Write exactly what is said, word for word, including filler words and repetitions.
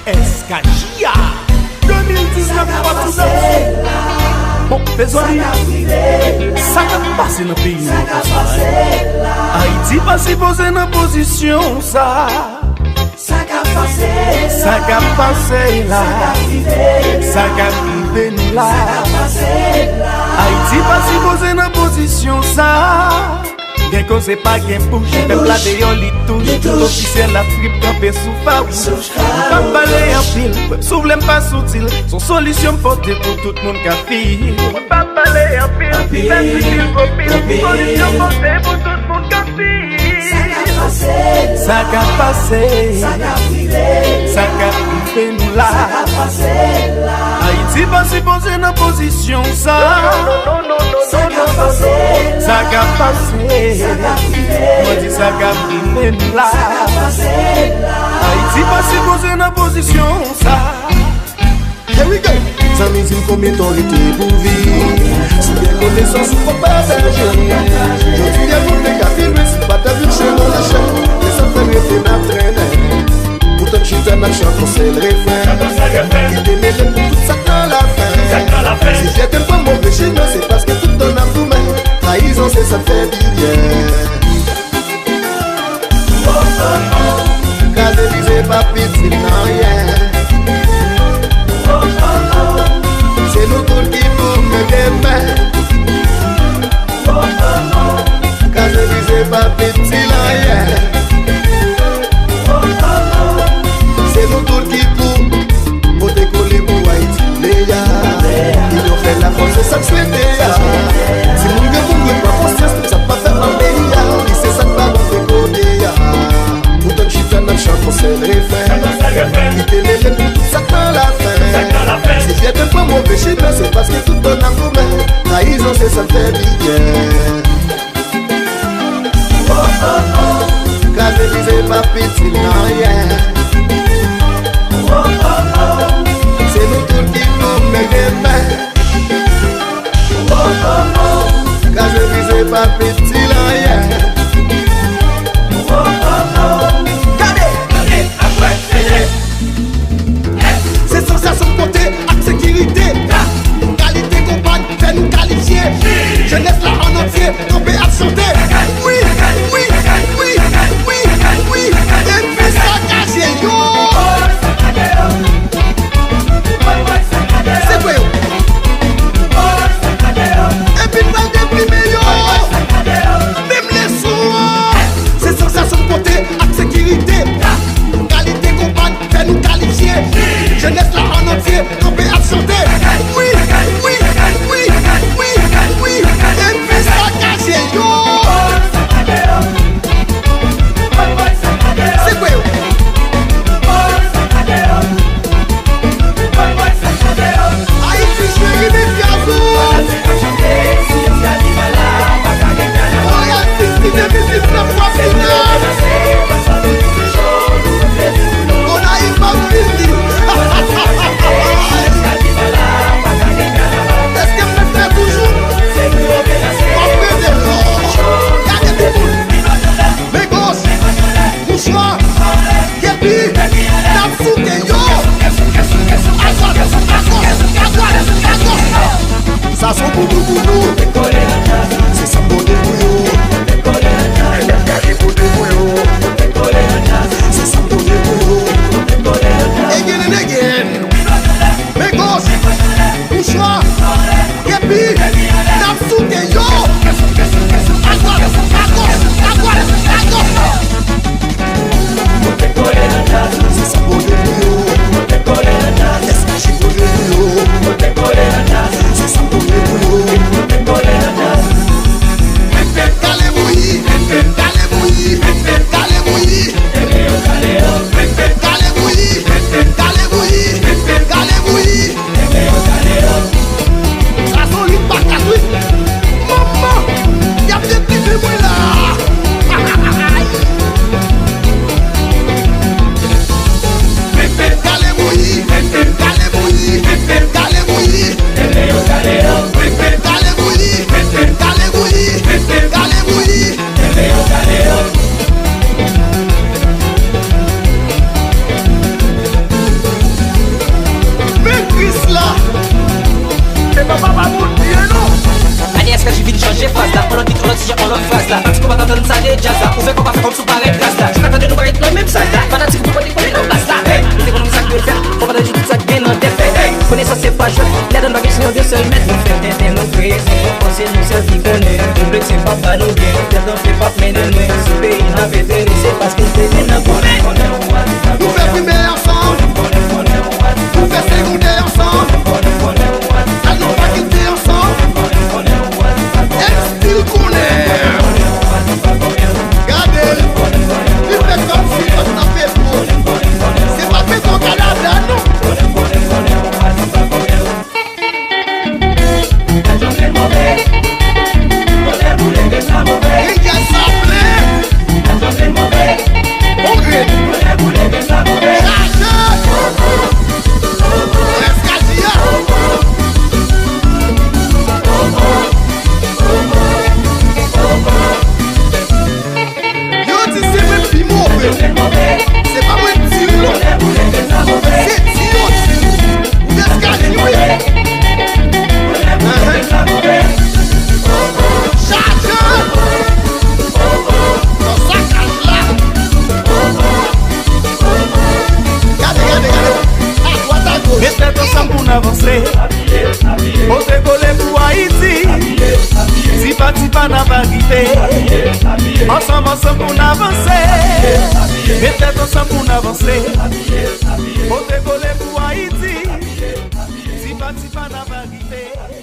S K J A, de mil diznèf pa tou nèf. Bon, mezanmi, sa k ap pase nan peyi nou an konsa, en? Ayiti pa sipoze nan pozisyon sa. Sa k ap pase la? Sa k ap rive nou la? Ayiti pa sipoze nan pozisyon sa. Gen koze pa gen bouch, pèp la deyò li touch. Tout ofisyèl ap trip kanpe sou fawouch. M p ap pale anpil, frè m si w vle m pa soutil. S on solisyon m pote pou tout moun k ap viv. M p ap pale anpil, ti mèt itil gwo pil. S on solisyon m pote pou tout moun k ap viv. Sa k ap pase? Sa k ap rive? Sa k ap rive nou la? Ayiti pa sipoze nan pozisyon sa. Sa k ap pase? Sa k ap pase? Mwen di sa k ap rive nou la? Ayiti pa sipoze nan pozisyon sa. Here we go. Zanmi, di m konbyen tan w rete pou viv. Si gen konesans ou fòk pataje. Jodi a moun te ka pi lwen si w pa t ap vin chwe nan lechèl. E sa fè n rete n ap trennen. Poutan n chita n ap chante yon sèl refren. Kite mele n pou tout sa k nan lafen. Si fyète n pran move chimen, se paske tout tan n ap goumen. Trayizon se sa k fè byen. Kraze brize pa piti nan anyen. Se nou tout ki pou mennen men. Kraze brize pa piti nan anyen. Se nou tout ki pou pote kole pou Ayiti. Leya, inyon fè lafòs, se sa k swete a. Timoun, granmoun dwe pran konsyans, tout sa k pa fèt nan peyi a. Li se sa k pa bon fè kote a. Poutan n chita n ap chante yon sèl refren. Kite mele n pou tout sa k nan lafen. Si fyète n pran move chimen, se paske tout tan n ap goumen. Trayizon se sa k fè byen. Kraze brize pa piti nan anyen. Se nou tout ki pou mennen men. Kraze brize pa piti nan anyen. Gade! Se sansasyon pote ak sekirite. Kalite konpay fè nou kalifye. Jenès la an antye kanpe ap chante. Wi, wi, wi, wi, wi. Epi sakaje yo. Sekwe yo. Epi n pral deprime yo. Menm lè Ansanm, ansanm pou n avanse. Met tèt ansanm pou n avanse. Pote kole pou Ayiti. Ti pa, ti pa, n ap rive.